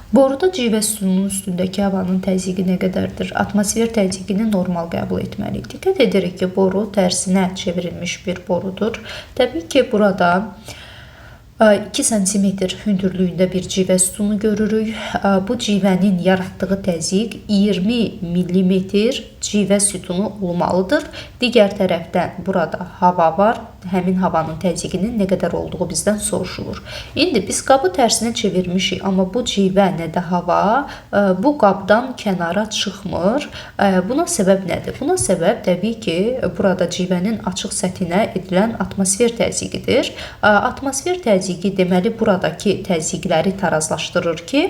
Boruda civə sütununun üstündəki havanın təzyiqi nə qədərdir? Atmosfer təzyiqini normal qəbul etməliyik. Diqqət edirik ki, boru tərsinə çevrilmiş bir borudur. Təbii ki, burada 2 sm hündürlüyündə bir civə sütunu görürük. Bu civənin yaratdığı təzyiq 20 mm civə sütunu olmalıdır. Digər tərəfdən burada hava var. Həmin havanın təzyiqinin nə qədər olduğu bizdən soruşulur. İndi biz qabı tərsinə çevirmişik, amma bu civə nə də hava bu qabdan kənara çıxmır. Buna səbəb nədir? Buna səbəb təbii ki, burada civənin açıq səthinə edilən atmosfer təzyiqidir. Atmosfer təzyiqi deməli buradakı təzyiqləri tarazlaşdırır ki,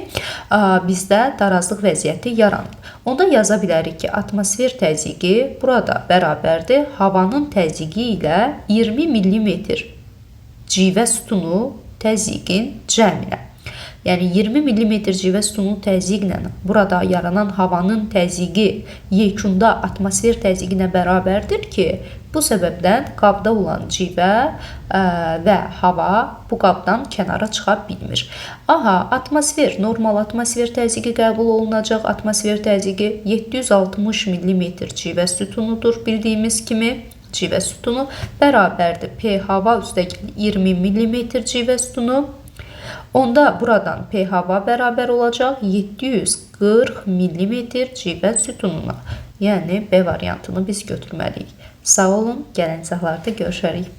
bizdə tarazlıq vəziyyəti yaranıb. Onda yaza bilərik ki, atmosfer təzyiqi burada bərabərdir havanın təzyiqi ilə 20 mm civə sütunu təzyiqin cəminə. Yəni 20 mm civə sütunu təzyiqlə burada yaranan havanın təzyiqi yekunda atmosfer təzyiqinə bərabərdir ki, bu səbəbdən qabda olan civə və hava bu qabdan kənara çıxa bilmir. Aha, atmosfer, normal atmosfer təzyiqi qəbul olunacaq. Atmosfer təzyiqi 760 mm civə sütunudur bildiyimiz kimi. Civə sütunu bərabərdir P hava üstəgəl 20 mm civə sütunu. Onda buradan P hava bərabər olacaq 740 mm civə sütununa. Yəni B variantını biz götürməliyik. Sağ olun, gələn izahlarda görüşərik.